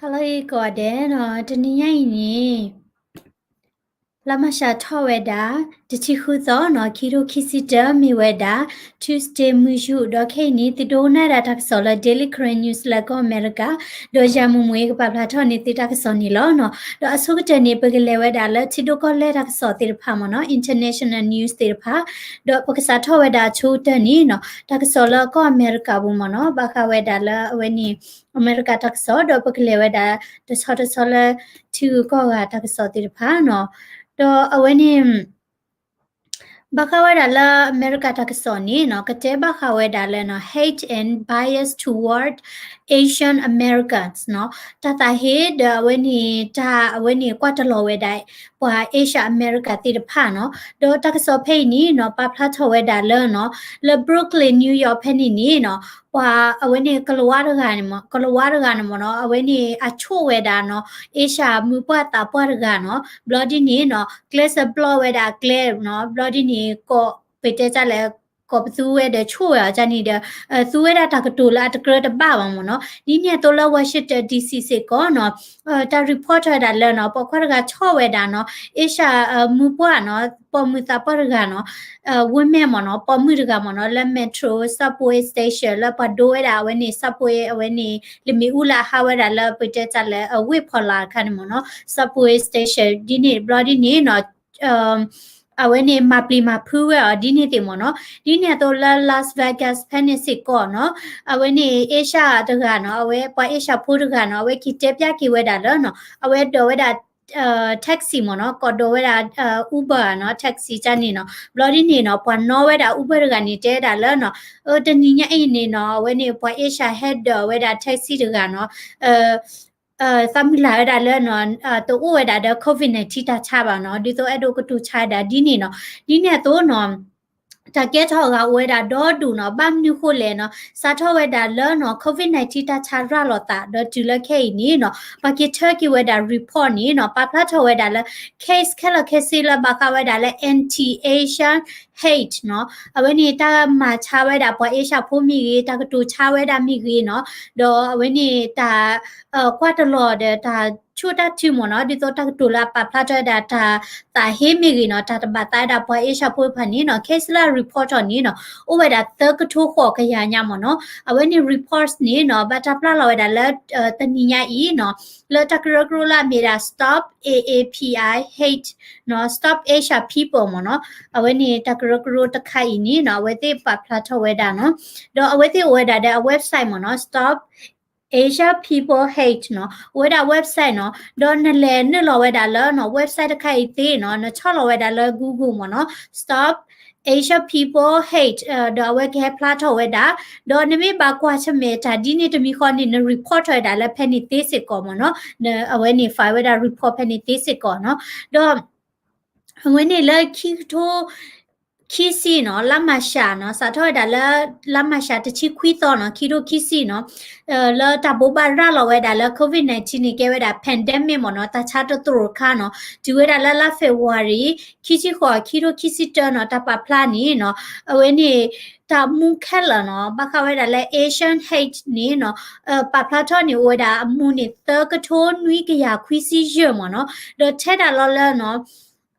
ဟါလၢအဂ့ၤကိးဂၤဒဲးနီၤ, တနံၤညါအံၤန့ၣ် လါမၢ်ၡးထီၣ်ဝဲဒၣ် တဆံဃုသီနီၤ, ခံထိခံဆံတၢ မ့ၢ်ဝဲဒၣ် Tuesday မုၢ်ယူၢ်, ဒီးခဲအံၤန့ၣ် သုဒိကနၣ်ဒၣ်တၢ်ကစီၣ်လၢ Daily Karen News လၢကီၢ်အမဲရကၤ, ဒီးယၤမုၢ်မုၢ်အံၤကပာ်ဖျါထီၣ်န့ၢ်သုတၢ်ကစီၣ်န့ၣ်လီၤနီၤ. ဒီးအဆိကတၢၢ်န့ၣ် ပကလဲၤဝဲဒၣ်လၢထံဒိၣ်ကီၢ်လဲၢ်တၢ်ကစီၣ်သ့ၣ်တဖၣ်မ့ၢ်နီၤ, international news သ့ၣ်တဖၣ်, ဒီးပကစးထီၣ်ဝဲဒၣ်အဆိကတၢၢ်န့ၣ်နီၤ, တၢ်ကစီၣ်လၢကီၢ်အမဲရကၤပူၤမ့ၢ်နီၤ, ဘၣ်ဃးဝဲဒၣ်လၢအဝဲန့ၣ် အမဲရကၤတၢ်ကစီၣ်, ဒီးပကလဲၤဝဲဒၣ်တဆီတဆီလၢထံဂုၤကီၢ်ဂၤတၢ်ကစီၣ်သ့ၣ်တဖၣ်နီၤ. ဒီးအဝဲန့ၣ် ဘၣ်ဃးဝဲဒၣ်လၢအမဲရကၤတၢ်ကစီၣ်န့ၣ်နီၤ, ကတဲဘၣ်ဃးဝဲဒၣ်လၢနီၤ hate and bias toward Asian Americans နီၤ, တၢ်သးဟ့ဒီးအဝဲန့ၣ် တၢ်အဝဲန့ၣ်ကွၢ်တလီၤဝဲဒၣ် ပှၤ Asia အမဲရကၤသ့ၣ်တဖၣ်နီၤ. ဒီးတၢ်ကစီၣ်ဖဲအံၤန့ၣ်နီၤ ပာ်ဖျါထီၣ်ဝဲဒၣ်လၢနီၤ, လၢ Brooklyn New York ဖဲန့ၣ်န့ၣ်နီၤ, ပှၤအဝဲန့ၣ်ကလၤဝါတဂၤန့ၣ်မ့ၢ်, ကလၤဝါတဂၤန့ၣ်မ့ၢ်နီၤ, အဝဲန့ၣ်အဆိၣ်ဝဲဒၣ်နီၤ Asia မုၢ်ပှၢ်သးပှၢ်တဂၤနီၤ, ဘျီဒ်န့ၣ်နီၤ ကျဲစၢးဘျီဝဲဒၣ်အကျဲနီၤ, ဘျီဒ်န့ၣ် ကိးပတဲတၢ်လဲၣ် ကိးပသူဝဲဒီးဆိၣ်ဝဲအီၤန့ၣ်ဒီး သူဝဲဒၣ်တၢ်ကတိၤလၢအတကြၢးတဘၣ်ဘၣ်မ့ၢ်နီၤ. ဒ်န့ၣ်အသိးလၢ Washington D C စ့ၢ်ကီးနီၤ, တၢ် report ထီၣ်ဝဲဒၣ်လၢနီၤ, ပိာ်ခွါတဂၤဆိၣ်ဝဲဒၣ်နီၤ Asia မုၢ်ပှၢ်နီၤ, ပိာ်မုၣ်သးပှၢ်တဂၤနီၤ, woman မ့ၢ်နီၤ, ပိာ်မုၣ်တဂၤမ့ၢ်နီၤ, လၢ metro subway station လၢပှၤဒိဝဲဒၣ်အဝဲန့ၣ် subway အဝဲန့ၣ် လၢမ့ၣ်အူလၢအဟးဝဲဒၣ်လၢပတဲတၢ်လဲၣ် အဝ့ၢ်ဖီလာ်တခါန့ၣ်မ့ၢ်နီၤ, subway station ဒ်န့ၣ်ဘျီဒ်န့ၣ်နီၤ အဝဲန့ၣ်မၤပျံၤမၤဖုးဝဲအီၤဒ်န့ၣ်သ့ၣ်မ့ၢ်နီၤ. ဒ်န့ၣ်အသိးလၢ Las Vegas ဖဲန့ၣ်စ့ၢ်ကီးနီၤ, အဝဲန့ၣ် Asia တဂၤနီၤ, အဝဲပှၤ Asia ဖိတဂၤနီၤ, အဝဲက့ၤတဲဖျါက့ၤဝဲဒၣ်လၢနီၤ, အဝဲဒိးဝဲဒၣ် taxi မ့ၢ်နီၤ, ကိးဒိးဝဲဒၣ် Uber နီၤ, taxi တၢ်န့ၣ်နီၤ, ဘျီဒ်န့ၣ်နီၤ ပှၤနီၣ်ဝဲဒၣ် Uber တဂၤန့ၣ် တဲဒၣ်လၢနီၤ, တနံၤညါအံၤန့ၣ်နီၤ အဝဲန့ၣ်ပှၤ Asia ဟဲဒိးဝဲဒၣ် taxi တဂၤနီၤ သးမုၢ်လၢ်ဝဲဒၣ်လၢနီၤ, တအိၣ်ဝဲဒၣ်ဒီး COVID nineteen တၢ်ဆါဘၣ်နီၤ, ဒ်သိးအဲၣ်ဒိးကတိၤဆါဝဲဒၣ်ဒ်န့ၣ်နီၤ. ဒ်န့ၣ်အသိးနီၤ, တၢ်ကဲထီၣ်အဂၤအိၣ်ဝဲဒၣ်ဒီဒူၣ်နီၤ, ဘၣ်မနုၤဃိလဲၣ်နီၤ, စးထီၣ်ဝဲဒၣ်လၢနီၤ COVID nineteen တၢ်ဆါရၤလီၤသး ဒီးတုၤလၢခဲအံၤန့ၣ်နီၤ, ပှၤက့ၤထၢက့ၤဝဲဒၣ် report န့ၣ်နီၤ, ပာ်ဖျါထီၣ်ဝဲဒၣ်လၢ case ခဲလၢာ်ခဲဆ့လၢဘၣ်ဃးဝဲဒၣ်လၢ anti-Asian hate နီၤ, အဝဲန့ၣ်တၢ်မၤဆါဝဲဒၣ်ပှၤ Asia ဖိမ့ၢ်ဂ့ၤ, တၢ်ကတိၤဆါဝဲဒၣ်မ့ၢ်ဂ့ၤနီၤ, ဒီးအဝဲန့ၣ်တၢ် ကွၢ်တလီၤဒီးတၢ်ဆိၣ်တၢ်ထုမ့ၢ်နီၤ, ဒ်သိးတၢ်ကတိၤလၢအပာ်ဖျါထီၣ်ဝဲဒၣ်တၢ်သးဟ့မ့ၢ်ဂ့ၤနီၤ, တၢ်တဘၣ်သးဝဲဒၣ်ပှၤ Asia ဖိတဖၣ်န့ၣ်နီၤ, case လၢအ report ထီၣ်န့ၣ်နီၤ, အိၣ်ဝဲဒၣ်သၢကထိဃိးကယၤညါမ့ၢ်နီၤ. အဝဲန့ၣ် reports န့ၣ်နီၤ, ဘၣ်တၢ်ပျၢ်လီၤဝဲဒၣ်လၢ တနံၤညါအံၤနီၤ, လၢတၢ်ကရၢကရိလၢအမ့ၢ်ဒၣ် stop A A P I hate နီၤ, stop Asia people မ့ၢ်နီၤ, အဝဲန့ၣ်တၢ်ကရၢကရိတခါအံၤန့ၣ်နီၤ, အဝဲသ့ၣ်ပာ်ဖျါထီၣ်ဝဲဒၣ်နီၤ, ဒီးအဝဲသ့ၣ်အိၣ်ဝဲဒၣ်ဒီးအ website မ့ၢ်နီၤ, stop Asia People Hate နီၤ, အိၣ်ဝဲဒၣ် website နီၤ, ဒီးနလဲၤနုာ်လီၤဝဲဒၣ်လၢနီၤ website တခါအံၤသ့နီၤ, နဆီၣ်လီၤဝဲဒၣ်လၢ Google မ့ၢ်နီၤ, Stop Asia People Hate ဒီးအဝဲကဟဲဖျါထီၣ်ဝဲဒၣ်, ဒီးနမ့ၢ်ဘၣ်ကွၢ်ဆၢၣ်မဲာ်တၢ်ဒ်န့ၣ်တမံၤဃီန့ၣ် န report ထီၣ်ဝဲဒၣ်လၢဖဲန့ၣ်သ့စ့ၢ်ကီးမ့ၢ်နီၤ, အဝဲန့ၣ် file ဝဲဒၣ် report ဖဲန့ၣ်သ့စ့ၢ်ကီးနီၤ, ဒီး အဝဲန့ၣ်လၢခံကထိခံဆံနီၤ, လါမၢ်ၡးနီၤ, စးထီၣ်ဝဲဒၣ်လၢ လါမၢ်ၡးတဆံခွံသီနီၤ, ခံထိခံဆံနီၤ, လၢတၢ်ဘိးဘၣ်ရၤလီၤဝဲဒၣ်လၢ COVID nineteen န့ၣ် ကဲဝဲဒၣ် pandemic မ့ၢ်နီၤ, တၢ်ဆါတသရိာ်ခါနီၤ, တုၤဝဲဒၣ်လၢလါ February ခံဆံဃိး ခံထိခံဆံတၢနီၤ, တၢ်ပာ်ဖျါန့ၣ်နီၤ, အဝဲန့ၣ် တၢ်မူခဲလၢာ်နီၤ, ဘၣ်ဃးဝဲဒၣ်လၢ Asian hate န့ၣ်နီၤ, ပာ်ဖျါထီၣ်န့ၣ်အိၣ်ဝဲဒၣ်အမူးန့ၣ် သၢကထိနွံကယၤခွံဆံယဲၢ်မ့ၢ်နီၤ, ဒီးထဲဒၣ်လီၤလၢနီၤ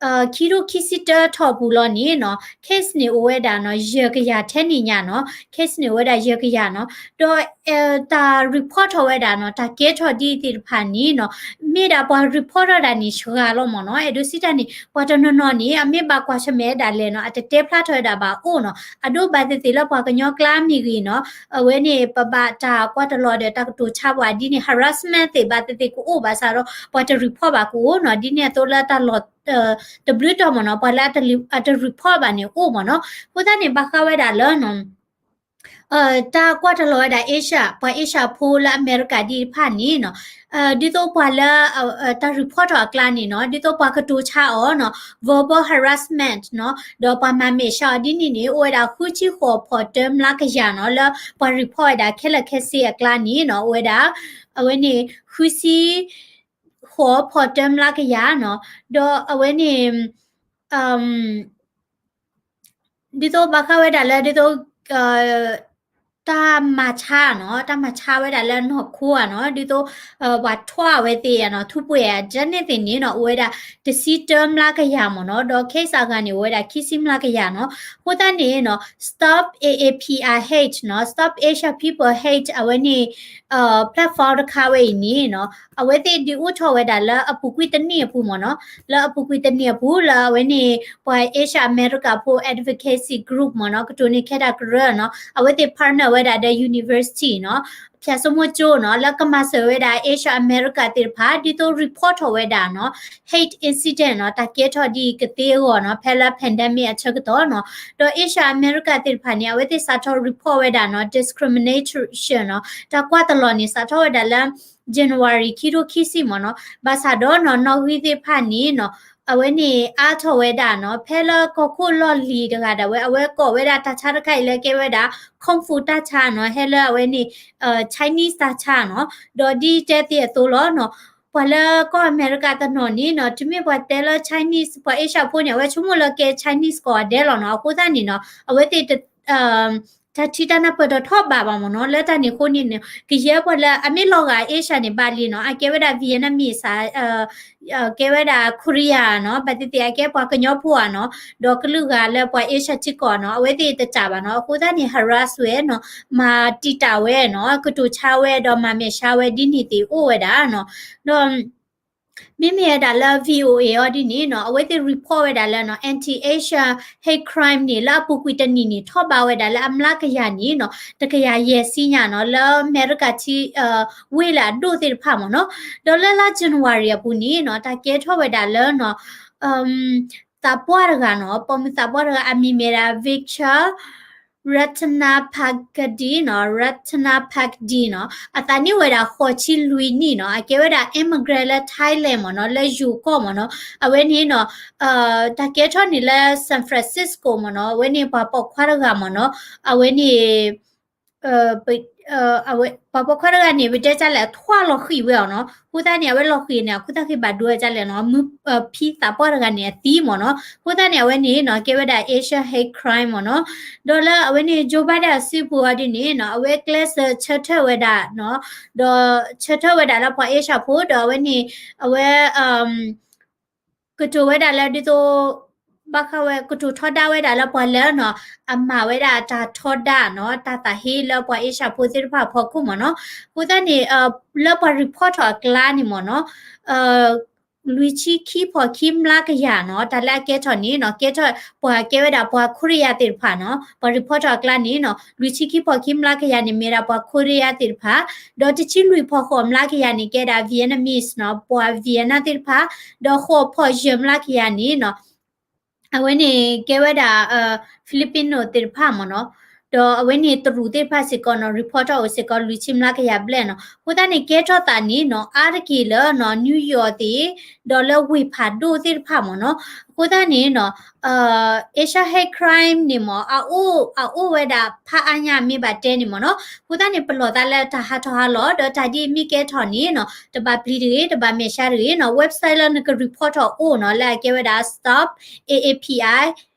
ခံထိခံဆံတၢထီၣ်ပူၤလီၤန့ၣ်နီၤ, case န့ၣ်အိၣ်ဝဲဒၣ်နီၤ ယဲၢ်ကယၤထဲန့ၣ်ညါနီၤ, case န့ၣ်အိၣ်ဝဲဒၣ်ယဲၢ်ကယၤနီၤ, ဒီး တၢ် report ထီၣ်ဝဲဒၣ်နီၤ, တၢ်ကဲထီၣ်ဒ်သ့ၣ်တဖၣ်န့ၣ်နီၤ, မ့ၢ်ဒၣ်ပှၤ report ထီၣ်ဒၣ်န့ၣ် စှၤလီၤမ့ၢ်နီၤ, အဲၣ်ဒိးစံးတၢ်န့ၣ် ပှၤတနီၤနီၤန့ၣ် အမ့ၢ်ဘၣ်ကွၢ်ဆၢၣ်မဲာ်ဒၣ်လဲာ်နီၤ, အတတဲဖျါထီၣ်ဝဲဒၣ်ဘၣ်အိၣ်နီၤ, အဒိဘၣ်သ့ၣ်သ့ၣ်လၢပှၤကညီကျါမ့ၢ်ဂ့ၤနီၤ, အဝဲန့ၣ် ပဘၣ်တၢ်ကွၢ်တလီၤဒီးတၢ်ကတိၤဆါပှၤဒ်န့ၣ် harassment သ့ၣ်ဘၣ်သ့ၣ်သ့ၣ်ကအိၣ်ဘၣ်ဆၣ်ဒီး ပှၤတ report ဘၣ်ကအိၣ်နီၤ, ဒ်န့ၣ်အသိးလၢတၢ်လီၢ် တဘျုးတီၢ်မ့ၢ်နီၤ, ပှၤလၢအတ report ဘၣ်န့ၣ်အိၣ်မ့ၢ်နီၤ, အဃိသတးန့ၣ် ဘၣ်ဃးဝဲဒၣ်လၢနီၤ တၢ်ကွၢ်တလီၤဝဲဒၣ် Asia, ပှၤ Asia ဖိလၢအမဲရကၤဒ်တဖၣ်န့ၣ်နီၤ, ဒ်သိးပှၤလၢ တၢ် report ထီၣ်အကျါန့ၣ်နီၤ, ဒ်သိးပှၤကတိၤဆါအီၤနီၤ, verbal harassment နီၤ, ဒီးပှၤမၤမဲာ်ဆှးအီၤဒ်န့ၣ်န့ၣ် အိၣ်ဝဲဒၣ်ဃုဆံဃိးဖီၣ်တၢမျးကယၤနီၤ, လၢပှၤ report ဝဲဒၣ်ခဲလၢာ်ခဲဆ့အကျါန့ၣ်နီၤ, အိၣ်ဝဲဒၣ် အဝဲန့ၣ် ဃုဆံ ဃိးဖီၣ်တၢမျးကယၤနီၤ, ဒီးအဝဲန့ၣ် ဒ်သိးဘၣ်ဃးဝဲဒၣ်လၢ ဒ်သိး တၢ်မၤဆါနီၤ, တၢ်မၤဆါဝဲဒၣ်လၢနီၢ်ခိဧါနီၤ, ဒ်သိး ပှၤထွါဝဲသ့ၣ်ဧါနီၤ, ထူးပှဲၤဧါ, ဒ်န့ၣ်သ့ၣ်န့ၣ်နီၤ, အိၣ်ဝဲဒၣ် တဆံတၢမျးကယၤမ့ၢ်နီၤ, ဒီး case အဂၤန့ၣ် အိၣ်ဝဲဒၣ် ခံဆံမျးကယၤနီၤ. အဃိသတးန့ၣ်နီၤ Stop A A P I Hate နီၤ, Stop Asia People Hate အဝဲန့ၣ် platform တခါဝဲအံၤန့ၣ်နီၤ, အဝဲသ့ၣ်ဒုးအိၣ်ထီၣ်ဝဲဒၣ်လၢအပူၤကွံာ်တနံၣ်အပူၤမ့ၢ်နီၤ, လၢအပူၤကွံာ်တနံၣ်အပူၤ လၢအဝဲန့ၣ် ပှၤ Asia America ဖိ advocacy group မ့ၢ်နီၤ, ကတိၤန့ၢ်ခဲတၢ်ကရၢနီၤ, အဝဲသ့ၣ် partner ဝဲဒၣ်ဒီး university နီၤ, ဖၠၣ်စိမိၣ်ကၠိနီၤ, လၢကမၤစၢၤဝဲဒၣ် Asia America သ့ၣ်တဖၣ် ဒ်သိး report ထီၣ်ဝဲဒၣ်နီၤ hate incident နီၤ, တၢ်ကဲထီၣ်ဒ်အံၤကသ့အဂီၢ်နီၤ, ဖဲလၢ pandemic အဆၢကတီၢ်နီၤ, ဒီး Asia America သ့ၣ်တဖၣ်န့ၣ် အဝဲသ့ၣ်စးထီၣ် report ဝဲဒၣ်နီၤ discrimination နီၤ, တၢ်ကွၢ်တလီၤန့ၣ် စးထီၣ်ဝဲဒၣ်လၢ January ခံထိခံဆံမ့ၢ်နီၤ, ဘၣ်ဆၣ်ဒီးနီၤ နီၣ်ဂံၢ်သ့ၣ်တဖၣ်န့ၣ်နီၤ အဝဲန့ၣ်အါထီၣ်ဝဲဒၣ်နီၤ, ဖဲလၢကီၢ်ခိၣ်လီၢ်လံၤတဂၤဒၣ်ဝဲ အဝဲကိးဝဲဒၣ်တၢ်ဆါတခါအံၤလၢကဲဝဲဒၣ် kung fu တၢ်ဆါနီၤ, ဟဲလၢအဝဲန့ၣ် Chinese တၢ်ဆါနီၤ, ဒီးဒ်တဲသ့အသိးလီၤနီၤ, ပှၤလၢကီၢ်အမဲရကၤတနီၤန့ၣ်နီၤ, တုၤမ့ၢ်ပှၤတဲလၢ Chinese ပှၤ Asia ဖိန့ၣ် အဝဲဆိကမိၣ်လၢကဲ Chinese ကိးဂၤဒဲးလီၤနီၤ, အဃိသတးန့ၣ်နီၤ အဝဲသ့ၣ် တၢ်ထံတၢ်နၢ်ပၢၢ်တထီၣ်ဘးဘၣ်မ့ၢ်နီၤ, လၢတၢ်န့ၣ်အဃိန့ၣ်နီၤ ကယဲၢ်ပှၤလၢအမ့ၢ်လီၤဂာ် Asia န့ၣ်ဘၣ်လံနီၤ, အကဲဝဲဒၣ် Vietnamese ဧါ, ကဲဝဲဒၣ် Korea နီၤ, ဘၣ်သ့ၣ်သ့ၣ်အကဲပှၤကညီဖိဧါနီၤ, ဒီးကလုာ်ဂၤလၢပှၤ Asia ထံကီၢ်နီၤ, အဝဲသ့ၣ်တစးဘၣ်နီၤ, အဃိသတးန့ၣ် harass ဝဲနီၤ, မၤတံာ်တာ်ဝဲနီၤ, ကတိၤဆါဝဲဒီးမၤမဲာ်ဆှးဝဲဒ်န့ၣ်သ့ၣ်အိၣ်ဝဲဒၣ်နီၤ, ဒီး မ့မ့ၢ်ဝဲဒၣ်လၢ VOA အီၤဒ်န့ၣ်နီၤ, အဝဲသ့ၣ် report ဝဲဒၣ်လၢနီၤ anti-Asian hate crime န့ၣ် လၢအပူၤကွံာ်တနံၣ်န့ၣ် ထီၣ်ဘးဝဲဒၣ်လၢအမျးကယၤန့ၣ်နီၤ တကယၤယဲၢ်ဆံညါနီၤ, လၢအမဲရကၤထံ ဝ့ၢ်လၢအဒိၣ်သ့ၣ်တဖၣ်မ့ၢ်နီၤ, ဒီးလၢလါ January အပူၤန့ၣ်နီၤ တၢ်ကဲထီၣ်ဝဲဒၣ်လၢနီၤ သးပှၢ်တဂၤနီၤ, ပိာ်မုၣ်သးပှၢ်တဂၤ အမံၤမ့ၢ်ဒၣ် Vikram Ratanaphakdee နီၤ, Ratanaphakdee နီၤ, အသးနံၣ်အိၣ်ဝဲဒၣ်ဃိးဆံလွံၢ်နံၣ်နီၤ, အကဲဝဲဒၣ် immigrant လၢ Thailand မ့ၢ်နီၤ, လၢယိၤကီၢ်မ့ၢ်နီၤ, အဝဲန့ၣ်နီၤ တၢ်ကဲထီၣ်န့ၣ်လၢ San Francisco မ့ၢ်နီၤ, အဝဲန့ၣ်ပှၤပိာ်ခွါတဂၤမ့ၢ်နီၤ, အဝဲန့ၣ် အဝဲ ပှၤပိာ်ခွါတဂၤန့ၣ် ပတဲတၢ်လဲၣ် ထွါလီၤဃံၤဝဲအီၤနီၤ, အဃိသတးန့ၣ် အဝဲလီၤဃံၤန့ၣ် အခိၣ်သၣ်ဃံဘၣ်ဒိဝဲဒ်လဲၣ်နီၤ, မုၣ်ဖံသးပှၢ်တဂၤန့ၣ် အသံမ့ၢ်နီၤ, အဃိသတးန့ၣ် အဝဲန့ၣ်နီၤ ကဲဝဲဒၣ် Asian hate crime မ့ၢ်နီၤ, ဒီးလၢအဝဲန့ၣ် Joe Biden အစုပူၤအီၤဒ်န့ၣ်နီၤ အဝဲကျဲးစၢးဆၢထၢၣ်ဝဲဒၣ်နီၤ, ဒီးဆၢထၢၣ်ဝဲဒၣ်လၢပှၤ Asia ဖိ ဒီးအဝဲန့ၣ် အဝဲ ကတိၤဝဲဒၣ်လၢဒ်သိး ဘၣ်ဃးဝဲကတိၤထီဒါဝဲဒၣ်လၢပှၤလၢနီၤ အမၤဝဲဒၣ်တၢ်ထီဒါနီၤ တၢ်သးဟ့လၢပှၤ Asia ဖိသ့ၣ်တဖၣ်အဖီခိၣ်မ့ၢ်နီၤ, အဃိသတးန့ၣ် လၢပှၤ report ထီၣ်အကျါန့ၣ်မ့ၢ်နီၤ လွံၢ်ဆံခံဖီၣ်ခံမျးကယၤနီၤ တၢ်လၢအကဲထီၣ်န့ၣ်နီၤ ကဲထီၣ်ပှၤကဲဝဲဒၣ်ပှၤ Korea သ့ၣ်တဖၣ်နီၤ ပှၤ report ထီၣ်အကျါန့ၣ်နီၤ လွံၢ်ဆံခံဖီၣ်ခံမျးကယၤန့ၣ် မ့ၢ်ဒၣ်ပှၤ Korea သ့ၣ်တဖၣ်, ဒီးတဆံလွံၢ်ဖီၣ်ဃိးမျးကယၤန့ၣ် ကဲဒၣ် Vietnamese နီၤ ပှၤ Vietnam သ့ၣ်တဖၣ်, ဒီးဃိးဖီၣ်ယဲၢ်မျးကယၤန့ၣ်နီၤ အဝဲန့ၣ်ကဲဝဲဒၣ် Filipino သ့ၣ်တဖၣ်မ့ၢ်နီၤ, ဒီးအဝဲန့ၣ်တရူးသ့ၣ်တဖၣ်စ့ၢ်ကီးနီၤ report ထီၣ်အိၣ်စ့ၢ်ကီးလွံၢ်ဆံမျးကယၤဘျဲၣ်နီၤ, အဃိသတးန့ၣ် ကဲထီၣ်သးန့ၣ်နီၤ အါတက့ၢ်လၢနီၤ New York သ့ၣ်, ဒီးလၢဝ့ၢ်ဖးဒိၣ်သ့ၣ်တဖၣ်မ့ၢ်နီၤ, အဃိသတးန့ၣ်နီၤ Asian hate crime န့ၣ်မ့ၢ် အအိၣ် အအိၣ်ဝဲဒၣ်ဖးအါညါမ့ၢ်ဘၣ်တဲန့ၣ်မ့ၢ်နီၤ, အဃိသတးန့ၣ် ပလီၢ်သးလၢတၢ်ဟးထီၣ်ဟးလီၤ ဒီးတၢ်ဒ်အမ့ၢ်ကဲထီၣ်န့ၣ်နီၤ တဘၣ်ပျံၤတဂ့ၤ တဘၣ်မဲာ်ဆှးတဂ့ၤနီၤ, website လၢနက report ထီၣ်အိၣ်နီၤ လၢအကဲဝဲဒၣ် stop A A P I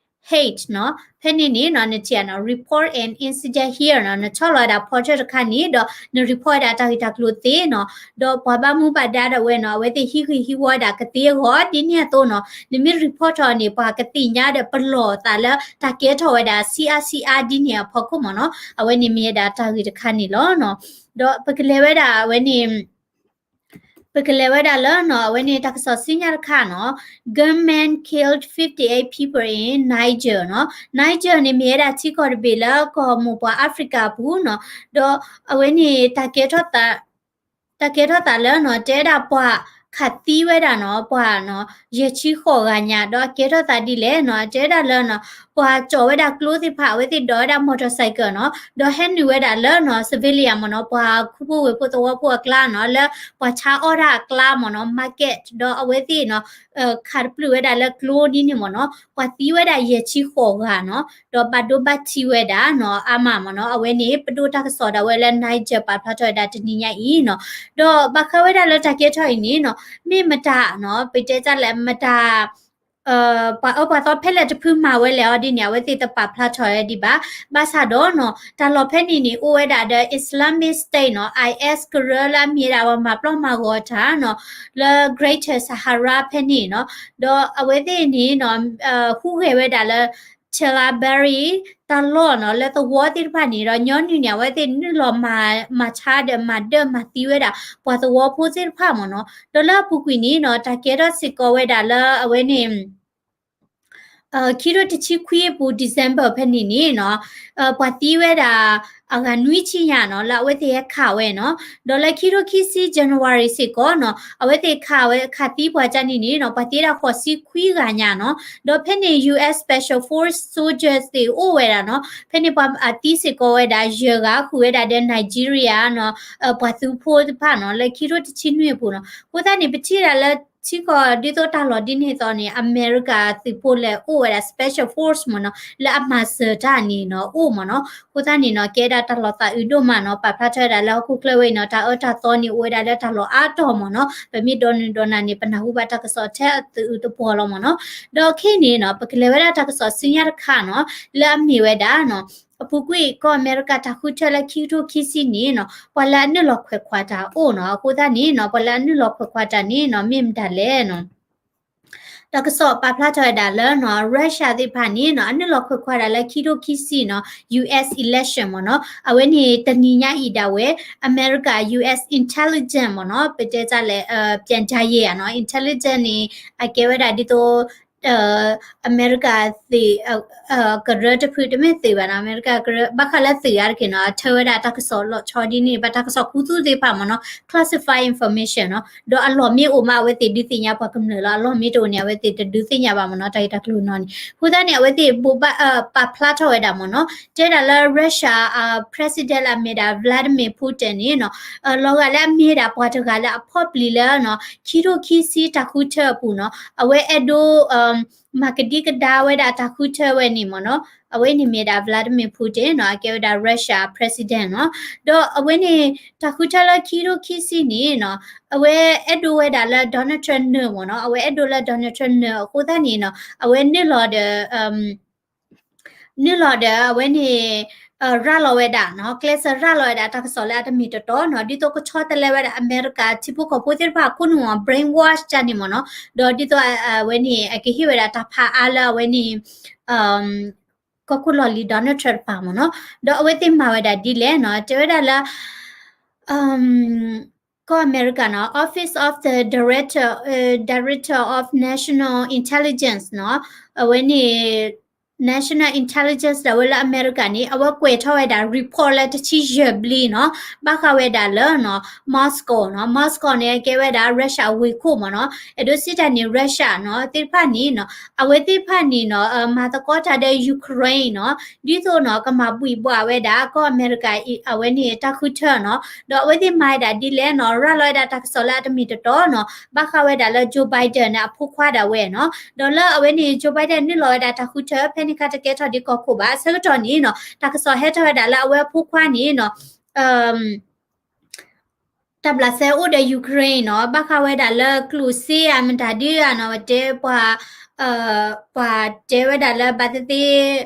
hate နီၤ, ဖဲန့ၣ်န့ၣ်နီၤ နထံၣ်နီၤ report an incident here နီၤ နဆီၣ်လီၤဝဲဒၣ် portal တခါန့ၣ် ဒီးန report ဝဲဒၣ်တၢ်ဂ့ၢ်တၢ်ကျိၤသ့နီၤ, ဒီးပှၤဘၣ်မူဘၣ်ဒါဒၣ်ဝဲနီၤ အဝဲသ့ၣ်ဟံးဂ့ၢ်ဟံးဝီဝဲဒၣ်ကသ့အဂီၢ် ဒ်န့ၣ်အသိးနီၤ နမ့ၢ် report ထီၣ်န့ၣ် ပှၤကသ့ၣ်ညါဒီးပလီၢ်သးလၢတၢ်ကဲထီၣ်ဝဲဒၣ် ဆံးအါဆံးအါဒ်န့ၣ်အဖီခိၣ်မ့ၢ်နီၤ, အဝဲန့ၣ်မ့ၢ်ဝဲဒၣ်တၢ်ဂ့ၢ်တခါန့ၣ်လီၤနီၤ, ဒီးပကလဲၤဝဲဒၣ်အဝဲန့ၣ် ပကလဲၤဝဲဒၣ်လၢနီၤ အဝဲန့ၣ်တၢ်ကစီၣ်ဆူညါတခါနီၤ, gunmen killed fifty-eight people in Niger နီၤ, Niger န့ၣ်မ့ၢ်ဝဲဒၣ်ထံကီၢ်တဘ့ၣ်လၢကီၢ်မိၢ်ပှၢ် Africa အပူၤနီၤ, ဒီးအဝဲန့ၣ်တၢ်ကဲထီၣ်သး တၢ်ကဲထီၣ်သးလၢနီၤ တဲဝဲဒၣ်ပှၤခးသံဝဲဒၣ်နီၤ ပှၤနီၤ ယဲၢ်ဆံဃိးဂၤညါ ဒီးအကဲထီၣ်သးဒ်လဲၣ်နီၤ တဲဝဲဒၣ်လၢနီၤ ပှၤကၠီၤဝဲဒၣ်ကျိသ့ၣ်တဖၣ် အဝဲသ့ၣ်ဒိးဝဲဒၣ် motorcycle နီၤ ဒီးဟဲနုာ်ဝဲဒၣ်လၢနီၤ civilian မ့ၢ်နီၤ ပှၤခူဖိဝ့ၢ်ဖိသဝီဖိအကျါနီၤ လၢပှၤဆါအီၣ်တၢ်အကျါမ့ၢ်နီၤ market ဒီးအဝဲသ့ၣ်နီၤ ခးတပျုာ်ဝဲဒၣ်လၢကျိဒ်န့ၣ်မ့ၢ်နီၤ ပှၤသံဝဲဒၣ်ယဲၢ်ဆံဃိးဂၤနီၤ ဒီးဘၣ်ဒိဘၣ်ထံးဝဲဒၣ်နီၤ အါမးမ့ၢ်နီၤ အဝဲန့ၣ် ပဒိၣ်တၢ်ကစီၣ်ဒၣ်ဝဲလၢ Niger ပာ်ဖျါထီၣ်ဝဲဒၣ်တနံၤညါအံၤနီၤ ဒီးဘၣ်ဃးဝဲဒၣ်လၢတၢ်ကဲထီၣ်အံၤန့ၣ်နီၤ မ့ၢ်မတၤနီၤ ပတဲတၢ်လဲၣ်မတၤ ပှၤအၢပှၤသီဖဲလဲၣ်တဖုမၤဝဲလဲၣ်အီၤဒ်န့ၣ် အဝဲသ့ၣ်တပာ်ဖျါထီၣ်ဝဲဒံးဘၣ်. ဘၣ်ဆၣ်ဒီးနီၤ တၢ်လီၢ်ဖဲန့ၣ်န့ၣ် အိၣ်ဝဲဒၣ်ဒီး Islamic State နီၤ IS ကရၢလၢအမ့ၢ်ဒၣ်ပှၤမၤပျီမၤဂီၤတၢ်နီၤ လၢ Greater Sahara ဖဲန့ၣ်နီၤ ဒီးအဝဲသ့ၣ်န့ၣ်နီၤ ဟူးဂဲၤဝဲဒၣ်လၢ Tillabéri တၢ်လီၢ်နီၤ လၢသဝီသ့ၣ်တဖၣ်န့ၣ်ဒီး ညီနုၢ်န့ၣ် အဝဲသ့ၣ်နုာ်လီၤမၤဆါဒီးမၤဒၢၣ်မၤသံဝဲဒၣ် ပှၤသဝီဖိသ့ၣ်တဖၣ်မ့ၢ်နီၤ ဒီးလၢအပူၤကွံာ်န့ၣ်နီၤ တၢ်ကဲထီၣ်စ့ၢ်ကီးဝဲဒၣ်လၢအဝဲန့ၣ် ခံထိတဆံခွံအပူၤ December ဖဲန့ၣ်န့ၣ်နီၤ ပှၤသံဝဲဒၣ် အဂၤနွံဆံညါနီၤ လၢအဝဲသ့ၣ်ဟဲခးဝဲနီၤ ဒီးလၢခံထိခံဆံ January စ့ၢ်ကီးနီၤ အဝဲသ့ၣ်ခးဝဲခးသံပှၤကန့ၣ်န့ၣ်နီၤ ပှၤသံဝဲဒၣ်ဃိးဆံခွံဂၤညါနီၤ ဒီးဖဲန့ၣ် US Special Force Soldiers သ့ၣ်အိၣ်ဝဲဒၣ်နီၤ ဖဲန့ၣ်ပှၤအသံစ့ၢ်ကီးဝဲဒၣ်ယဲၢ်ဂၤ ဃုာ်ဝဲဒၣ်ဒီး Nigeria နီၤ ပှၤသုးဖိတဖၣ်နီၤ လၢခံထိတဆံနွံအပူၤနီၤ အဃိသတးန့ၣ် ပထံၣ်ဒၣ်လၢ ထံကီၢ်ဒ်သိးတၢ်လီၢ်ဒ်န့ၣ်အသိးန့ၣ် အမဲရကၤသုးဖိလဲၤအိၣ်ဝဲဒၣ် special force မ့ၢ်နီၤ လၢအမၤစၢၤတၢ်န့ၣ်နီၤ အိၣ်မ့ၢ်နီၤ အဃိသတးန့ၣ်နီၤ ကဲဒၣ်တၢ်လီၤသးအုးဒိၣ်မးနီၤ ပာ်ဖျါထီၣ်ဝဲဒၣ်လၢဟီၣ်ခိၣ်ချၢဝဲအံၤနီၤ တၢ်အၢတၢ်သီန့ၣ်အိၣ်ဝဲဒၣ်လၢတၢ်လီၢ်အါတီၢ်မ့ၢ်နီၤ ပမ့ၢ်ဒိးနုာ်ဒိးနၤန့ၣ် ပနၢ်ဟူဘၣ်တၢ်ကစီၣ်ထဲအသုးအုးတပှီၤလီၤမ့ၢ်နီၤ ဒီးခဲအံၤန့ၣ်နီၤ ပကလဲၤဝဲဒၣ်တၢ်ကစီၣ်ဆူညါတခါနီၤ လၢအမ့ၢ်ဝဲဒၣ်နီၤ အပူၤကွံာ်ကီၢ်အမဲရကၤတၢ်ဃုထၢလၢခံကထိခံဆံန့ၣ်နီၤ ပှၤလၢအနုာ်လီၤခွဲးခွါတၢ်အိၣ်နီၤ အဃိသတးန့ၣ်နီၤ ပှၤလၢအနုာ်လီၤခွဲးခွါတၢ်န့ၣ်နီၤ မ့ၢ်မတၤလဲၣ်နီၤ တၢ်ကစီၣ်ပာ်ဖျါထီၣ်ဝဲဒၣ်လၢနီၤ Russia သ့ၣ်တဖၣ်န့ၣ်နီၤ အနုာ်လီၤခွဲးခွါတၢ်လၢခံကထိခံဆံနီၤ US election မ့ၢ်နီၤ အဝဲန့ၣ်တနံၤညါအံၤဒၣ်ဝဲ အမဲရကၤ US intelligence မ့ၢ်နီၤ ပတဲတၢ်လဲၣ် ပြန်ကြားရေး နီၤ intelligence န့ၣ် အကဲဝဲဒၣ်ဒ်သိး အမဲရကၤသုး ကရၢတဖုတမ့ၢ်သုးဘၣ်နီၤ အမဲရကၤကရၢ ဘၣ်ဃးလၢသုးအါတက့ၢ်နီၤ အထၢဝဲဒၣ်တၢ်ကစီၣ်လီၤဆီဒ်န့ၣ် ဘၣ်တၢ်ကစီၣ်ခူသူၣ်သ့ၣ်တဖၣ်မ့ၢ်နီၤ classified information နီၤ ဒီးအလီၢ်မ့ၢ်အိၣ်မး အဝဲသ့ၣ်ဒုးသ့ၣ်ညါပှၤကမျၢၢ်လီၤ အလီၢ်မ့ၢ်တအိၣ်န့ၣ် အဝဲသ့ၣ်တဒုးသ့ၣ်ညါဘၣ်မ့ၢ်နီၤ တၢ်ဂ့ၢ်တၢ်ကျိၤနီၤန့ၣ် အဃိသတးန့ၣ် အဝဲသ့ၣ်ဘိးဘၣ် ပာ်ဖျါထီၣ်ဝဲဒၣ်မ့ၢ်နီၤ တဲဒၣ်လၢ Russia president လၢအမ့ၢ်ဒၣ် Vladimir Putin န့ၣ်နီၤ လီၤဂာ်လၢအမ့ၢ်ဒၣ်ပှၤတဂၤလၢအဖီၣ်ပျံၤလၢနီၤ ခံကထိခံဆံတၢ်ဃုထၢအပူၤနီၤ အဝဲအဲၣ်ဒိး မၤကဒံကဒါဝဲဒၣ်တၢ်ဃုထၢဝဲန့ၣ်မ့ၢ်နီၤ အဝဲန့ၣ်မ့ၢ်ဒၣ် Vladimir Putin နီၤ အကဲဝဲဒၣ် Russia president နီၤ ဒီးအဝဲန့ၣ် တၢ်ဃုထၢလၢခံကထိခံဆံန့ၣ်နီၤ အဝဲအဲၣ်ဒိးဝဲဒၣ်လၢ Donald Trump နၢၤမ့ၢ်နီၤ အဝဲအဲၣ်ဒိးလၢ Donald Trump နၢၤအဃိသတးန့ၣ်နီၤ အဝဲနုာ်လီၤဒီး နုာ်လီၤဒီးအဝဲန့ၣ် ရၤလီၤဝဲဒၣ်နီၤ ကျဲးစၢးရၤလီၤဝဲဒၣ်တၢ်ကစီၣ်လၢအတမ့ၢ်တတီနီၤ ဒ်သိးကဆီတလဲဝဲဒၣ်အမဲရကၤထံဖိကီၢ်ဖိသ့ၣ်တဖၣ်အခိၣ်နူာ် brainwash တၢ်န့ၣ်မ့ၢ်နီၤ ဒီးဒ်သိးအဝဲန့ၣ် အကဟ့ၣ်ဝဲဒၣ်တၢ်ဖးအါလၢအဝဲန့ၣ် ကီၢ်ခိၣ်လီၢ်လံၤ Donald Trump တဖၣ်မ့ၢ်နီၤ ဒီးအဝဲသ့ၣ်မၤဝဲဒၣ်ဒ်လဲၣ်နီၤ တဲဝဲဒၣ်လၢ ကီၢ်အမဲရကၤနီၤ Office of the Director Director of National Intelligence နီၤ အဝဲန့ၣ် National Intelligence ဒၣ်ဝဲလၢအမဲရကၤန့ၣ် အဝဲကွဲးထီၣ်ဝဲဒၣ် report လၢတဆံယဲၢ်ဘျီနီၤ ဘၣ်ဃးဝဲဒၣ်လၢနီၤ Moscow နီၤ Moscow န့ၣ် အကဲဝဲဒၣ် Russia ဝ့ၢ်ခိၣ်မ့ၢ်နီၤ အဲၣ်ဒိးစံးတၢ်န့ၣ် Russia နီၤ သ့ၣ်တဖၣ်န့ၣ်နီၤ အဝဲသ့ၣ်တဖၣ်န့ၣ်နီၤ မၤသကိးတၢ်ဒီး Ukraine နီၤ ဒ်သိးနီၤ ကမၤဘှံးဘှီးဝဲဒၣ် ကီၢ်အမဲရကၤအံၤ အဝဲန့ၣ်တၢ်ဃုထၢနီၤ ဒီးအဝဲသ့ၣ်မၤဝဲဒၣ်ဒ်လဲၣ်နီၤ ရၤလီၤဝဲဒၣ်တၢ်ကစီၣ်လၢအတမ့ၢ်တတီနီၤ ဘၣ်ဃးဝဲဒၣ်လၢ Joe Biden န့ၣ် အဖိခွါဒၣ်ဝဲနီၤ ဒီးလၢအဝဲန့ၣ် Joe Biden နုာ်လီၤဝဲဒၣ်တၢ်ဃုထၢ ဖဲန့ၣ်အခါတကဲထီၣ်ဒံးကီၢ်ခိၣ်ဘၣ် အဆၢကတီၢ်န့ၣ်နီၤ တၢ်ကစီၣ်ဟဲထီၣ်ဝဲဒၣ်လၢအဝဲအဖိခွါန့ၣ်နီၤ တၢ်ဘျးစဲအိၣ်ဒီး Ukraine နီၤ ဘၣ်ဃးဝဲဒၣ်လၢကျိၣ်စ့ဧါ မတၤဒုဧါနီၤ တဲပှၤ ပှၤတဲဝဲဒၣ်လၢဘၣ်သ့ၣ်သ့ၣ်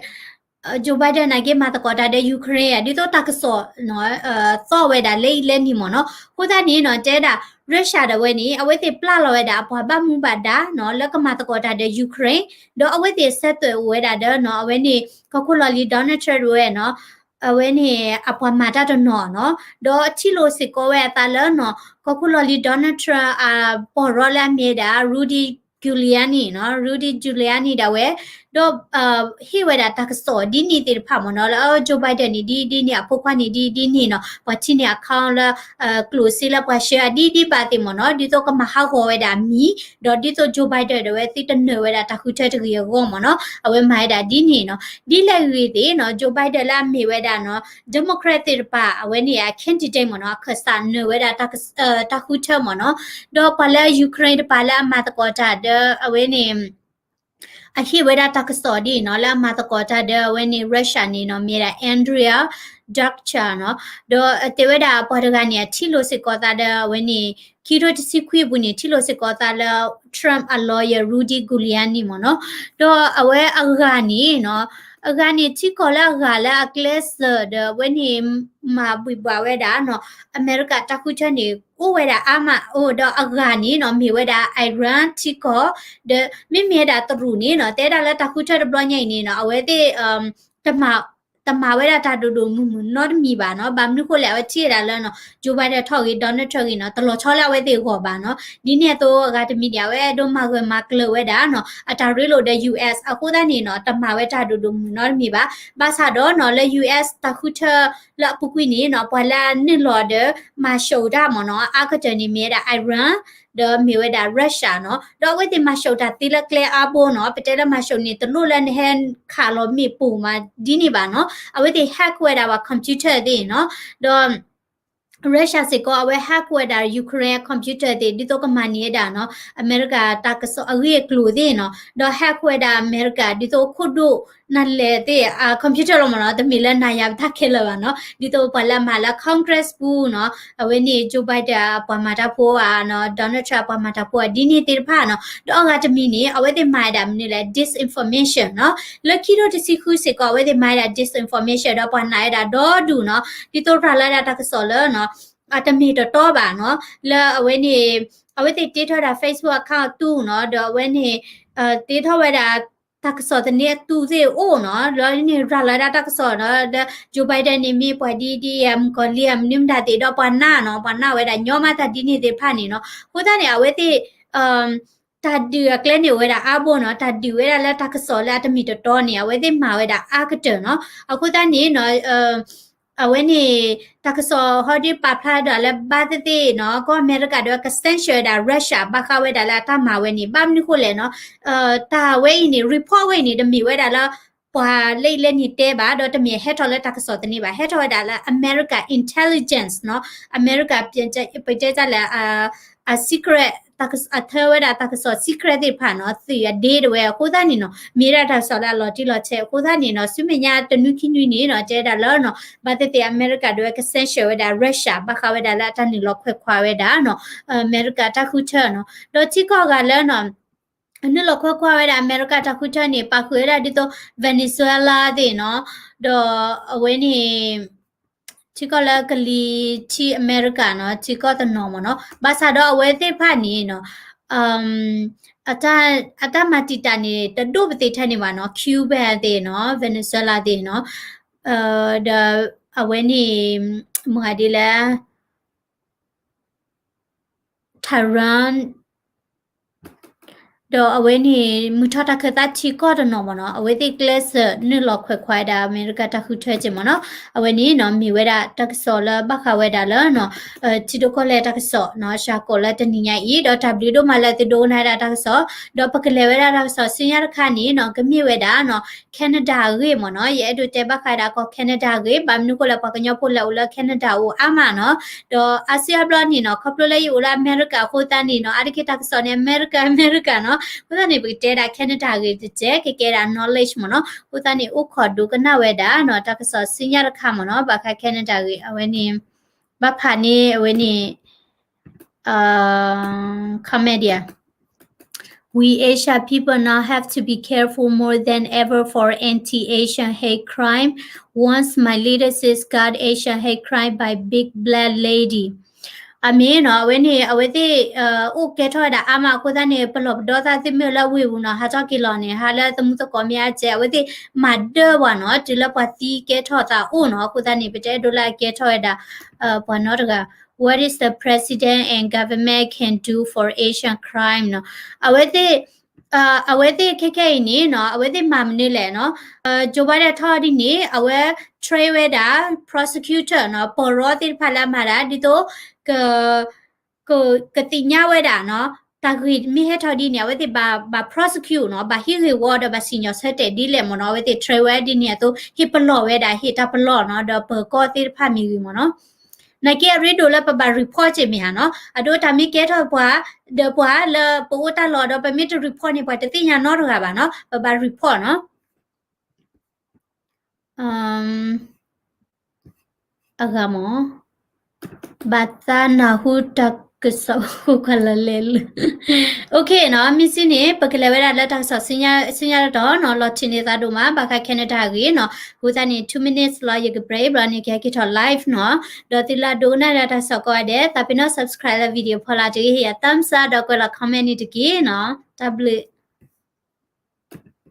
Joe Biden နာ်က့မၤသကိးတၢ်ဒီး Ukraine ဧါ ဒ်သိးတၢ်ကစီၣ် သီၣ်ဝဲဒၣ်လၢအံၤလၢနံၤမ့ၢ်နီၤ အဃိသတးန့ၣ်နီၤ တဲဒၣ် Russia ဒၣ်ဝဲန့ၣ် အဝဲသ့ၣ်ပျဲလီၤဝဲဒၣ်အပှၤဘၣ်မူဘၣ်ဒါနီၤ လၢကမၤသကိးတၢ်ဒီး Ukraine ဒီးအဝဲသ့ၣ်ဆဲးသွဲၣ်အိၣ်ဝဲဒၣ်ဒီးနီၤ အဝဲန့ၣ် ကီၢ်ခိၣ်လီၢ်လံၤ Donald Trump ဒၣ်ဝဲနီၤ အဝဲန့ၣ် အပှၤမၤတၢ်တနီၤနီၤ ဒီးထံၣ်လိာ်စ့ၢ်ကီးဝဲအသးလၢနီၤ ကီၢ်ခိၣ်လီၢ်လံၤ Donald Trump အပီၢ်ရီလၢအမ့ၢ်ဒၣ် Rudy Giuliani နီၤ Rudy Giuliani ဒၣ်ဝဲ ဒီး ဟ့ၣ်ဝဲဒၣ်တၢ်ကစီၣ်ဒ်န့ၣ်သ့ၣ်တဖၣ်မ့ၢ်နီၤ လၢ Joe Biden န့ၣ် ဒ်ဒ်န့ၣ် အဖိခွါန့ၣ် ဒ်ဒ်န့ၣ်နီၤ ပှၤထံၣ်န့ၢ် account လၢ ကျိၣ်စ့လၢပှၤဆှၢအဒ်ဒ်ဘၣ်သ့ၣ်မ့ၢ်နီၤ ဒ်သိးကမၤဟးဂီၤဝဲဒၣ်အမံၤ ဒီးဒ်သိး Joe Biden ဒၣ်ဝဲ သုတနၢၤဝဲဒၣ်တၢ်ဃုထၢတဂ့ၤအဂီၢ်မ့ၢ်နီၤ အဝဲမၤဝဲဒၣ်ဒ်န့ၣ်နီၤ ဒ်လဲၣ်ဂ့ၤသ့ၣ်နီၤ Joe Biden လၢအမ့ၢ်ဝဲဒၣ်နီၤ Democrat သ့ၣ်တဖၣ် အဝဲန့ၣ် အ candidate မ့ၢ်နီၤ အခၢၣ်စးနၢၤဝဲဒၣ် တၢ်ဃုထၢမ့ၢ်နီၤ ဒီးပှၤလၢ Ukraine တပၤလၢအမၤသကိးတၢ်ဒီး အဝဲန့ၣ် အဟ့ၣ်ဝဲဒၣ်တၢ်ကစီၣ်ဒ်အံၤနီၤ လၢအမၤသကိးတၢ်ဒီးအဝဲန့ၣ် Russia န့ၣ်နီၤ မ့ၢ်ဒၣ် Andrea Dutcher နီၤ, ဒီးတဲဝဲဒၣ်ပှၤတဂၤန့ၣ် အထံၣ်လိာ်စ့ၢ်ကီးသးဒီးအဝဲန့ၣ် ခံကထိတဆံခွံအပူၤန့ၣ် ထံၣ်လိာ်စ့ၢ်ကီးသးလၢ Trump အ lawyer Rudy Giuliani မ့ၢ်နီၤ, ဒီးအဝဲအဂၤန့ၣ်နီၤ, အဂၤန့ၣ်ထံကီၢ်လၢအဂၤလၢအကျဲးစၢးဒီးအဝဲန့ၣ် မၤဘှံးဘှးဝဲဒၣ်နီၤ, အမဲရကၤတၢ်ဃုထၢန့ၣ် အိၣ်ဝဲဒၣ်အါမးအိၣ်ဒီးအဂၤန့ၣ်နီၤ မ့ၢ်ဝဲဒၣ် Iran ထံကီၢ်, ဒီးမ့မ့ၢ်ဝဲဒၣ်တရူးန့ၣ်နီၤ တဲဒၣ်လၢတၢ်ဃုထၢတဘျီညါအံၤန့ၣ်နီၤ အဝဲသ့ၣ် တမၤ တမၤဝဲဒၣ်တၢ်ဒိၣ်ဒိၣ်မုၢ်မုၢ်နီတမံၤဘၣ်နီၤ, ဘၣ်မနုၤဃိလဲၣ် အဝဲထံၣ်ဝဲဒၣ်လၢနီၤ Joe Biden ထီၣ်ဂ့ၤ Donald Trump ဂ့ၤနီၤ တလီၤဆီလၢအဝဲသ့ၣ်အဂီၢ်ဘၣ်နီၤ, ဒ်န့ၣ်အသိးအဂၤတမံၤန့ၣ် အဝဲအဲၣ်ဒိးမၤဂၢၢ်မၤကျၢၤဝဲဒၣ်နီၤ အတၢ်ရ့လိာ်ဒီး US အဃိသတးန့ၣ်နီၤ တမၤဝဲတၢ်ဒိၣ်ဒိၣ်မုၢ်မုၢ်နီတမံၤဘၣ်, ဘၣ်ဆၣ်ဒီးနီၤ လၢ US တၢ်ဃုထၢလၢအပူၤကွံာ်န့ၣ်နီၤ ပှၤလၢအနုာ်လီၤဒီးမၤရှုးတၢ်မ့ၢ်နီၤ အါကတၢၢ်န့ၣ် မ့ၢ်ဝဲဒၣ် Iran ဒီးမ့ၢ်ဝဲဒၣ် Russia နီၤ, ဒီးအဝဲသ့ၣ်မၤရှုးတၢ်သ့လၢကျဲအါဘိနီၤ, ပတဲလၢမၤရှုးန့ၣ် တလိၣ်လၢနဟဲခးလီၤမ့ၣ်ပိၢ်မးဒ်န့ၣ်ဘၣ်နီၤ, အဝဲသ့ၣ် hack ဝဲဒၣ်ပှၤ computer သ့ၣ်နီၤ, ဒီး Russia စ့ၢ်ကီး အဝဲ hack ဝဲဒၣ် Ukraine computer သ့ၣ် ဒ်သိးကမၤန့ၢ်ဝဲဒၣ်နီၤ အမဲရကၤတၢ်ကစီၣ်အဂ့ၢ်အကျိၤသ့ၣ်နီၤ, ဒီး hack ဝဲဒၣ်အမဲရကၤ ဒ်သိးခိၣ်ဒိၣ်နၤလဲၣ်သ့ၣ် အ computer လီၤမ့ၢ်နီၤ, တမ့ၢ်လၢနၤယၤပတၢ်ခဲလၢာ်ဘၣ်နီၤ, ဒ်သိးပှၤလၢအမၤလၢ Congress ပူၤနီၤ, အဝဲန့ၣ် Joe Biden အပှၤမၤတၢ်ဖိဧါနီၤ, Donald Trump အပှၤမၤတၢ်ဖိဧါ ဒ်န့ၣ်သ့ၣ်တဖၣ်နီၤ, ဒီးအဂၤတမံၤန့ၣ် အဝဲသ့ၣ်မၤဝဲဒၣ်မနုၤလဲၣ် disinformation နီၤ, လၢခံကထိတဆံဃုစ့ၢ်ကီး အဝဲသ့ၣ်မၤဝဲဒၣ် disinformation ဒီးပှၤနာ်ဝဲဒၣ်ဒီဒူၣ်နီၤ, ဒ်သိးရၤလီၤဝဲဒၣ်တၢ်ကစီၣ်လၢနီၤ အတမ့ၢ်တတီဘၣ်နီၤ, လၢအဝဲန့ၣ် အဝဲသ့ၣ်တ့ထီၣ်ဝဲဒၣ် Facebook account အတူၢ်နီၤ, ဒီးအဝဲန့ၣ် တ့ထီၣ်ဝဲဒၣ် တၢ်ကစီၣ်သန့အတူၢ်သ့ၣ်အိၣ်နီၤ, ဒီးန့ၣ်ရၤလီၤဝဲဒၣ်တၢ်ကစီၣ်နီၤ, ဒီး Joe Biden န့ၣ်မ့ၢ်ပှၤဒ်ဒ်အမုၣ်ကီၤလံၢ်အမနုၤမတၤသ့ၣ်ဒီးပှၤနာ်နီၤ, ပှၤနာ်ဝဲဒၣ်ညီမးတၢ်ဒ်န့ၣ်သ့ၣ်တဖၣ်န့ၣ်နီၤ, အဃိသတးန့ၣ် အဝဲသ့ၣ် တၢ်ဒုးအကျဲန့ၣ်အိၣ်ဝဲဒၣ်အါဘိနီၤ, တၢ်ဒုးဝဲဒၣ်လၢတၢ်ကစီၣ်လၢအတမ့ၢ်တတီန့ၣ် အဝဲသ့ၣ်မၤဝဲဒၣ်အါကတၢၢ်နီၤ, အဃိသတးန့ၣ်နီၤ အဝဲန့ၣ် တၢ်ကစီၣ်ဟီဒုးပာ်ဖျါဒီးလၢဘၣ်သ့ၣ်သ့ၣ်နီၤ, ကီၢ်အမဲရကၤဒီးက sanction ဝဲဒၣ် Russia ဘၣ်ဃးဝဲဒၣ်လၢအတၢ်မၤဝဲန့ၣ် ဘၣ်မနုၤဃိလဲၣ်နီၤ, တၢ်ဝဲအံၤန့ၣ် report ဝဲအံၤန့ၣ် တမ့ၢ်ဝဲဒၣ်လၢ ပှၤလၢအံၤလၢန့ၣ်တဲဘၣ် ဒီးတမ့ၢ်ဟဲထီၣ်လၢတၢ်ကစီၣ်သန့ဘၣ်, ဟဲထီၣ်ဝဲဒၣ်လၢ America intelligence နီၤ, America ပတဲတၢ်လၢ အ secret အထၢဝဲဒၣ်တၢ်ကစီၣ် secret သ့ၣ်တဖၣ်နီၤ, သုးအဒ့တဝဲအဃိသတးန့ၣ်နီၤ, မ့ၢ်ဒၣ်တၢ်ကစီၣ်လၢအလီၤတံၢ်လီၤဆဲးအဃိသတးန့ၣ်နီၤ, ဆူမဲာ်ညါတနွံခံနွံန့ၣ်နီၤ, တဲဒၣ်လၢနီၤ, ဘၣ်သ့ၣ်သ့ၣ် အမဲရကၤဒၣ်ဝဲက sanction ဝဲဒၣ် Russia ဘၣ်ဃးဝဲဒၣ်လၢအတၢ်နုာ်လီၤခွဲးခွါဝဲဒၣ်နီၤ, အမဲရကၤတၢ်ဃုထၢနီၤ, ဒီးထံကီၢ်ဂၤလၢနီၤ အနုာ်လီၤခွဲးခွါဝဲဒၣ်အမဲရကၤတၢ်ဃုထၢန့ၣ် ပာ်ဃုာ်ဝဲဒၣ်ဒ်သိး Venezuela သ့ၣ်နီၤ, ဒီးအဝဲန့ၣ် ထံကီၢ်လၢကလံၤထံးအမဲရကၤနီၤ, ထံကီၢ်တနီၤမ့ၢ်နီၤ, ဘၣ်ဆၣ်ဒီးအဝဲသ့ၣ်တဖၣ်န့ၣ်နီၤ အတၢ်မၤတံာ်တာ်န့ၣ် တဒိၣ်ပသ့ၣ်ထဲန့ၣ်ဘၣ်နီၤ, Cuba သ့ၣ်နီၤ, Venezuela သ့ၣ်နီၤ, ဒီးအဝဲန့ၣ် မ့ၢ်ဂ့ၤဒ်လဲၣ် Tehran ဒီးအဝဲန့ၣ် မုၢ်ထီၣ်တၢ်ခၢၣ်သးထံကီၢ်တနီၤမ့ၢ်နီၤ, အဝဲသ့ၣ်ကျဲးစၢးနုာ်လီၤခွဲးခွါဝဲဒၣ် အမဲရကၤတၢ်ဃုထၢက့မ့ၢ်နီၤ, အဝဲန့ၣ်နီၤ မ့ၢ်ဝဲဒၣ်တၢ်ကစီၣ်လၢဘၣ်ဃးဝဲဒၣ်လၢနီၤ ထံဒိၣ်ကီၢ်လဲၢ်တၢ်ကစီၣ်နီၤ, စှၤကိးလၢတနံၤညါအံၤ, ဒီးတၢ်ဘျုးဒိၣ်မးလၢသုဒိကနၣ်ဝဲဒၣ်တၢ်ကစီၣ်, ဒီးပကလဲၤဝဲဒၣ်တၢ်ကစီၣ်ဆူညါတခါန့ၣ်နီၤ, ကမ့ၢ်ဝဲဒၣ်နီၤ Canada အဂ့ၢ်မ့ၢ်နီၤ, ယအဲၣ်ဒိးတဲဘၣ်ဃးဒၣ်ကီၢ် Canada အဂ့ၢ်, ဘၣ်မနုၤဃိလဲၣ် ပှၤကညီဖိလၢအိၣ်လၢ Canada အိၣ်အါမးနီၤ, ဒီးအါစုအါဘျီန့ၣ်နီၤ, ခီဖျိလၢယအိၣ်လၢအမဲရကၤအဃိသတးန့ၣ်နီၤ, အါတက့ၢ်တၢ်ကစီၣ်န့ၣ် အမဲရကၤ အမဲရကၤနီၤ, အဃိသတးန့ၣ် ပကတဲဒၣ် Canada အဂ့ၢ်တကဲး, ကကဲဒၣ် knowledge မ့ၢ်နီၤ, အဃိသတးန့ၣ် အိၣ်ခိးဒိကနၣ်ဝဲဒၣ်နီၤ, တၢ်ကစီၣ်ဆူညါတခါမ့ၢ်နီၤ, ဘၣ်ဃး Canada အဂ့ၢ်, အဝဲန့ၣ် ဘၣ်ဖးန့ၣ် အဝဲန့ၣ် comment ဒံးဧါ. We Asian people now have to be careful more than ever for anti-Asian hate crime. Once my leader says got Asian hate crime by big black lady. အမ့ၢ်နီၤ, အဝဲန့ၣ် အဝဲသ့ၣ် အိၣ်ကဲထီၣ်ဝဲဒၣ်အါမးအဃိသတးန့ၣ် ပလီၢ်ပဒီသးသုမ့ၢ်လၢဝ့ၢ်ပူၤနီၤ, ဟးထီၣ်က့ၤလီၤန့ၣ် ဟးလၢသမူသကိးမ့ၢ်အါကဲး, အဝဲသ့ၣ်မၤဒၢပှၤနီၤ, တုၤလၢပှၤသံကဲထီၣ်သးအိၣ်နီၤ, အဃိသတးန့ၣ် ပတအဲၣ်ဒိးလၢအကဲထီၣ်ဝဲဒၣ် ပှၤနီတဂၤ What is the president and government can do for Asian crime နီၤ, အဝဲသ့ၣ် အဝဲသ့ၣ်ခဲခဲအံၤန့ၣ်နီၤ, အဝဲသ့ၣ်မၤမနုၤလဲၣ်နီၤ, Joe Biden ထီၣ်ဒ်န့ၣ် အဝဲ train ဝဲဒၣ် prosecutor နီၤ, ပီၢ်ရီသ့ၣ်တဖၣ်လၢအမၤဒၣ် ဒ်သိး က ကသ့ၣ်ညါဝဲဒၣ်နီၤ, တၢ်ဂ့ၢ်မ့ၢ်ဟဲထီၣ်ဒ်န့ၣ် အဝဲသ့ၣ်ဘၣ် ဘၣ် prosecute နီၤ, ဘၣ်ဟ့ၣ်ဂ့ၢ်ဝီဒီးဘၣ်စံၣ်ညီၣ်ဆၢတဲာ်ဒ်လဲၣ်မ့ၢ်နီၤ, အဝဲသ့ၣ် train ဝဲဒ်န့ၣ်အသိး ဟ့ၣ်ပလီၢ်ဝဲဒၣ် ဟ့ၣ်တၢ်ပလီၢ်နီၤ, ဒီးပၢၤကီၢ်သ့ၣ်တဖၣ်မ့ၢ်ဂ့ၤမ့ၢ်နီၤ, နာ်က့အရ့ဒိၣ်လၢပဘၣ် report က့ၤမ့ၢ်ဧါနီၤ, အဒိတၢ်မ့ၢ်ကဲထီၣ်ပှၤ ဒီးပှၤလၢပအိၣ်တၢ်လီၢ်ဒီး ပမ့ၢ်တ report န့ၣ် ပှၤတသ့ၣ်ညါနီတဂၤဘၣ်နီၤ, ပဘၣ် report နီၤ. အဂၤမၢ်, ဘၣ်သးနၢ်ဟူတၢ်ကစီၣ်ဃိကွၢ်လီၤလဲၤလၢ OK နီၤ, မ့ၢ်စံးန့ၣ် ပကလဲၤဝဲဒၣ်လၢတၢ်ကစီၣ်ဆူညါတတီၤနီၤ, လီၤထံးန့ၢ်သးဒိၣ်မး ဘၣ်ဃး Canada အဂ့ၢ်နီၤ, အဃိသတးန့ၣ် two minutes လီၤ ယက break ဘျီန့ၣ် ကဟဲက့ၤထီၣ် live နီၤ, ဒီးသုလၢအဒိကနၣ်ဒၣ်တၢ်ကစီၣ်ကိးဂၤဒဲး သးပ့ၤနီၣ် subscribe လၢ video ဖီလာ်တဂ့ၤ ဟ့ၣ်ယၤ thumbs up ဒီးကွဲးလီၤ comment န့ၣ်တက့ၢ်နီၤ, တၢ်ဘျုး